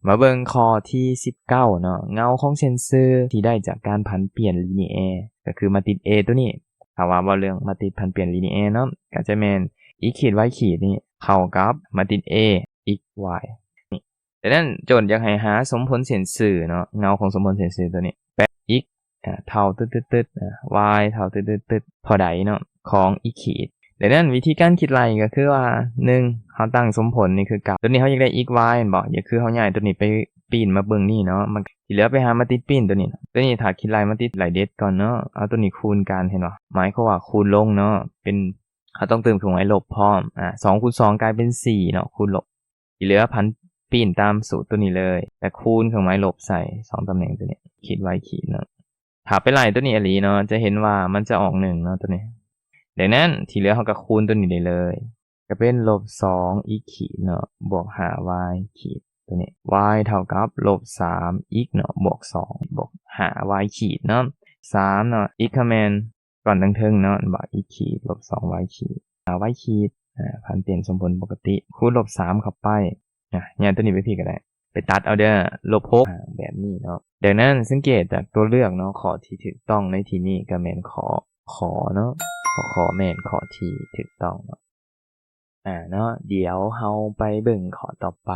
ມາເບິ່ງຂໍ້ທີສິບເກົ້າເນາະ ເງົາຂອງເສັ້ນຊື່ທີ່ໄດ້ຈາກການຜັນປ່ຽນລີເນແອ ກໍຄືມາຕິດ A ຕົວນີ້. ຖ້າວ່າເວົ້າເລື່ອງມາຕິດຜັນປ່ຽນລີເນແອເນາະ ກໍຈະແມ່ນ x ຂີດ y ຂີດນີ້ເທົ່າກັບມາຕິດ A x y ນີ້. ດັ່ງນັ້ນ ໂຈດຢາກໃຫ້ຫາສົມຜົນເສັ້ນຊື່ເນາະ ເງົາຂອງສົມຜົນເສັ້ນຊື່ຕົວນີ້ ແປະ x ອ່າ ເທົ່າຕຶດໆໆ ອ່າ y ເທົ່າຕຶດໆໆ ເທົ່າໃດເນາະ ຂອງ x ຂີດ. ດັ່ງນັ້ນ ວິທີການຄິດໄລ່ກໍຄືວ່າ ໜຶ່ງ ເຮົາຕັ້ງສົມຜົນນີ້ຄືເກົ່າ ຕົວນີ້ເຮົາຢາກໄດ້ x y ແມ່ນບໍ່? ກໍຄືເຮົາຍ້າຍຕົວນີ້ໄປປີ້ນມາເບິ່ງນີ້ເນາະ ມັນ ທີ່ເຫຼືອໄປຫາມາຕິດປີ້ນຕົວນີ້ ຕົວນີ້ຖ້າຄິດໄລ່ມາຕິດໄລ່ເດັດກ່ອນເນາະ ເອົາຕົວນີ້ຄູນກັນ ເຫັນບໍ່? ໝາຍຄວາມວ່າຄູນລົງເນາະ ເປັນ ເຮົາຕ້ອງຕື່ມເຄື່ອງໝາຍລົບພ້ອມ ອ່າ ສອງຄູນສອງກາຍເປັນສີ່ເນາະ ຄູນລົບ ທີ່ເຫຼືອຜັນປີ້ນຕາມສູດຕົວນີ້ເລີຍ ແລະ ຄູນເຄື່ອງໝາຍລົບໃສ່ສອງຕຳແໜ່ງຕົວນີ້ ຂີດ y ຂີດເນາະ. ຖ້າໄປໄລ່ຕົວນີ້ອີ່ຫຼີເນາະ ຈະເຫັນວ່າມັນຈະອອກໜຶ່ງເນາະຕົວນີ້. ດັ່ງນັ້ນ ທີ່ເຫຼືອເຮົາກໍຄູນຕົວນີ້ໄດ້ເລີຍ ກໍເປັນລົບສອງ x ຂີດເນາະ ບວກຫ້າ y ຂີດຕົວນີ້ y ເທົ່າກັບລົບສາມ x ເນາະ ບວກສອງ ບວກຫ້າ y ຂີດເນາະ ສາມເນາະ x ກໍແມ່ນ ກ້ອນເທິງໆເນາະ ແມ່ນບໍ່? x ຂີດ ລົບສອງ y ຂີດ y ຂີດ ອ່າ ຜັນປ່ຽນສົມຜົນປົກກະຕິ ຄູນລົບສາມເຂົ້າໄປ ອ່າ ຍ້າຍຕົວນີ້ໄປພີ້ກໍໄດ້ ໄປຕັດເອົາເດີ ລົບຫົກ ອ່າ ແບບນີ້ເນາະ. ດັ່ງນັ້ນ ສັງເກດຈາກຕົວເລືອກເນາະ ຂໍ້ທີ່ຖືກຕ້ອງໃນທີ່ນີ້ກໍແມ່ນຂໍ້ ຂ ເນາະ ຂໍ້ ຂ ແມ່ນຂໍ້ທີ່ຖືກຕ້ອງເນາະ. ອ່າ ເນາະ ດຽວເຮົາໄປເບິ່ງຂໍ້ຕໍ່ໄປ.